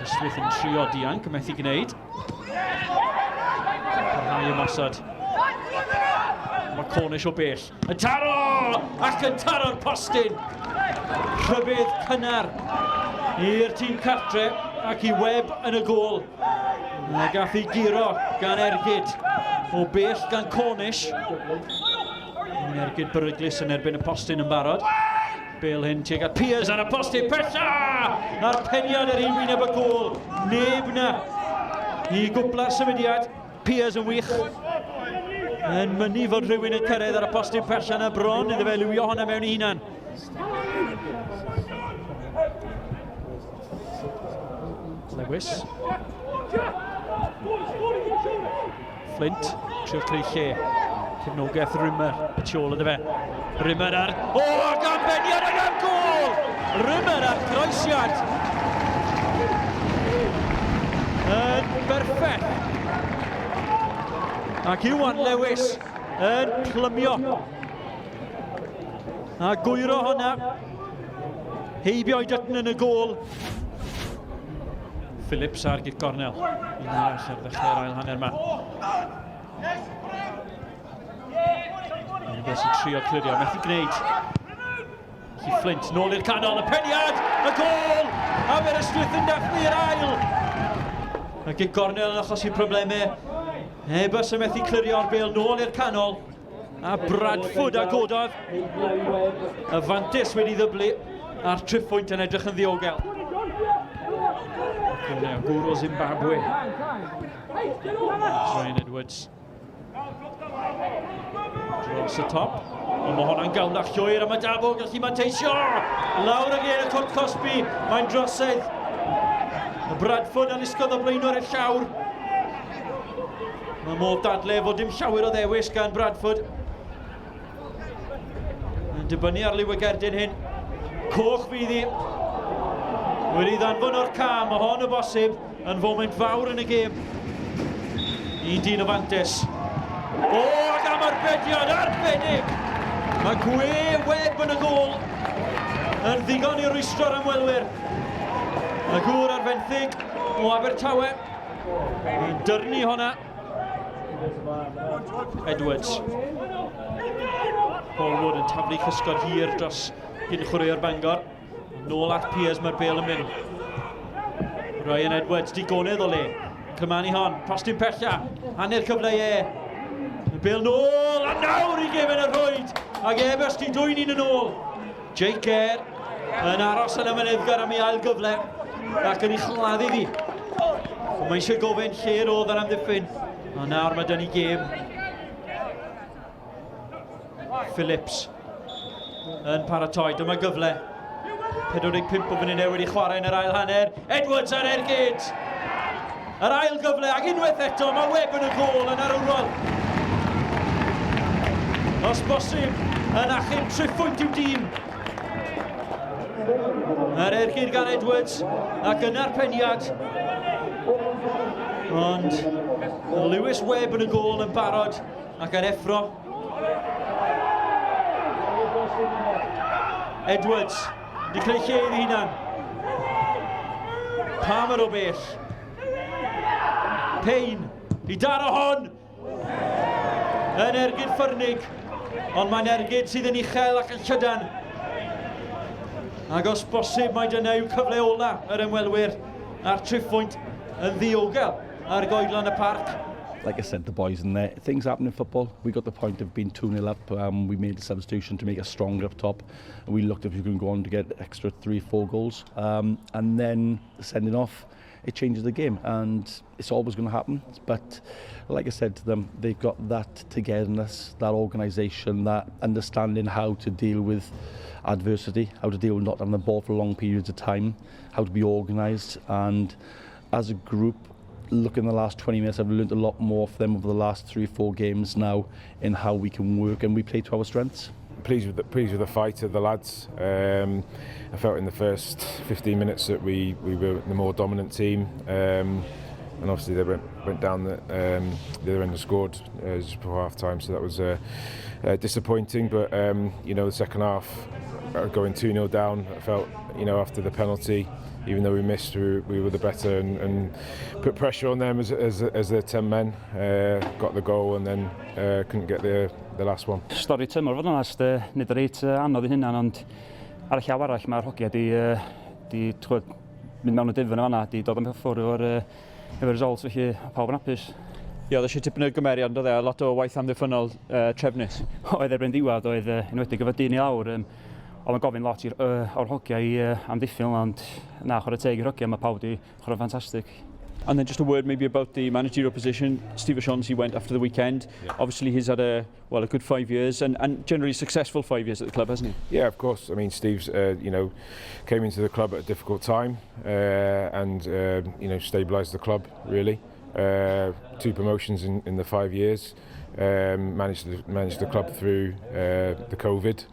Aberystwyth yn trio dianc, methu gwneud. Parhau ymosod. Mae Cornish o bell. Yn taro! Ac yn taro'r postyn! Rhybudd cynnar i'r tîm cartre ac i Webb yn y gôl. A gath ei guro gan ergyd o bell gan Cornish. Yn ergyd beryglus yn erbyn y postyn yn barod. Bale hyn tuag at Pears ar y postyn pella! A'r peniad ar un wyneb y gôl. Neb na i gwpla'r symudiad. Pears yn wych. Yn mynnu fod rhywun yn cyrraedd ar y postyn pella na bron iddo fe lywio hwnna mewn i hunan. Lewis. Flint, trio creu lle. Cefnogaeth Rimmer y tu ôl iddo fe. Rimmer ar... O, ac am beniad ac am gôl! Rimmer ar groesiad. Yn berffaith. Ac Iwan Lewis yn plymio. A gwyro hwnna. Heibio i Dutton yn y gôl. Phillips ar gic gornel. Un arall ar ddechrau'r ail hanner yma. Beth sy'n trio clirio, methu gwneud. Felly Flint nôl i'r canol, y peniad, y gôl! Aberystwyth yn dathlu'r ail! Y gic gornel yn achosi problemau. Ebus yn methu clirio'r bêl nôl i'r canol. A Bradford a gododd. Y fantes wedi ddyblu a'r triphwynt yn edrych yn ddiogel. Cyfle o gŵr o Zimbabwe. Ryan Edwards. Dros y top. Ond mae hwnna'n gawnach llwyr a mae Dabo gallu manteisio. Lawr ag e yn y cwrt cosbi. Mae'n drosedd. Y Bradford a lusgodd o blaenor i'r llawr. Mae modd dadle fod dim llawer o ddewis gan Bradford. Yn dibynnu ar liw y gerdyn hyn. Coch fydd hi. Wedi ddanfon o'r cam, mae hon o bosib yn foment fawr yn y gêm. Un dyn o fantes. O, ac am arbediad arbennig! Mae Gwe Webb yn y gôl yn ddigon i rwystro'r ymwelwyr. Y gŵr ar fenthyg o Abertawe. Yn dyrnu honna. Edwards. Paul Wood yn taflu cysgod hir dros gyn chwaraewr Bangor. Nôl at Pears mae'r bel yn mynd. Ryan Edwards, digonedd o le. Cymanu hon, postyn pella, hanner cyfle e. Y bel nôl, a nawr i gefen y rhwyd. Ac Ebers di dwy'n un yn ôl. Jake Eyre yn aros yn amyneddgar am ei ail gyfle ac yn ei chladdu ddi. Mae eisiau gofyn lle roedd yr amddiffyn. Ond nawr mae dyn ni gêm. Phillips yn paratoi. Dyma gyfle. 45 o funudau wedi chwarae yn yr ail hanner. Edwards ar ergyd! Yr ail gyfle, ac unwaith eto, mae Webb yn y gôl yn arwrol. Os bosib, yn achub triphwynt i'w dîm. Yr ergyd gan Edwards, ac yna'r peniad. Ond Lewis Webb yn y gôl yn barod ac yn effro. Edwards, wedi creu lle iddi hunan. Palmer o bell. Payne i daro hon! Yn ergyd ffyrnig, ond mae'n ergyd sydd yn uchel ac yn llydan. Ac os bosib, mae dyna yw cyfle ola yr ymwelwyr a'r triphwynt yn ddiogel ar goedlan y parc. Like I said, the boys in there, things happen in football. We got the point of being 2-0 up. We made the substitution to make us stronger up top. And we looked if we could go on to get extra 3-4 goals. And then sending off, it changes the game, and it's always going to happen. But like I said to them, they've got that togetherness, that organisation, that understanding how to deal with adversity, how to deal with not having the ball for long periods of time, how to be organised, and as a group, look in the last 20 minutes, I've learned a lot more from them over the last 3 or 4 games now in how we can work and we play to our strengths. Pleased with the fight of the lads. I felt in the first 15 minutes that we were the more dominant team. And obviously they went down the other end and scored just before half time, so that was disappointing. But the second half, Going 2-0 down, I felt, after the penalty, even though we missed, we were the better and put pressure on them as their 10 men. Got the goal and then couldn't get the last one. Stori tymor fod yn onest, nid reit anodd i hynna, ond ar y llaw arall mae'r hogia di, di t'wod, mynd mewn y difn yn fanna, di dod am ffwrdd efo'r results, felly pawb yn hapus. Ie, oedd eisiau tipyn o gymeriad, oedd e, a lot o waith amddiffynnol trefnus. Oedd erbyn diwedd, oedd enwedig efo dyn i lawr, oedd yn gofyn lot o'r hogia i amddiffyn, ond na, chwarae teg i'r hogia, mae pawb di chwarae ffantastig. And then just a word maybe about the managerial position. Steve O'Shaughnessy went after the weekend. Yeah. Obviously he's had a good 5 years and generally successful 5 years at the club, hasn't he? Yeah, of course. I mean, Steve's came into the club at a difficult time and stabilised the club really. Two promotions in the 5 years. Managed the club through the COVID,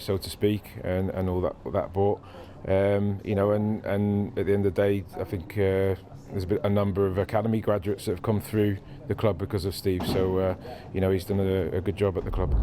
so to speak, and all that that brought. And at the end of the day, I think there's a number of academy graduates that have come through the club because of Steve. So he's done a good job at the club.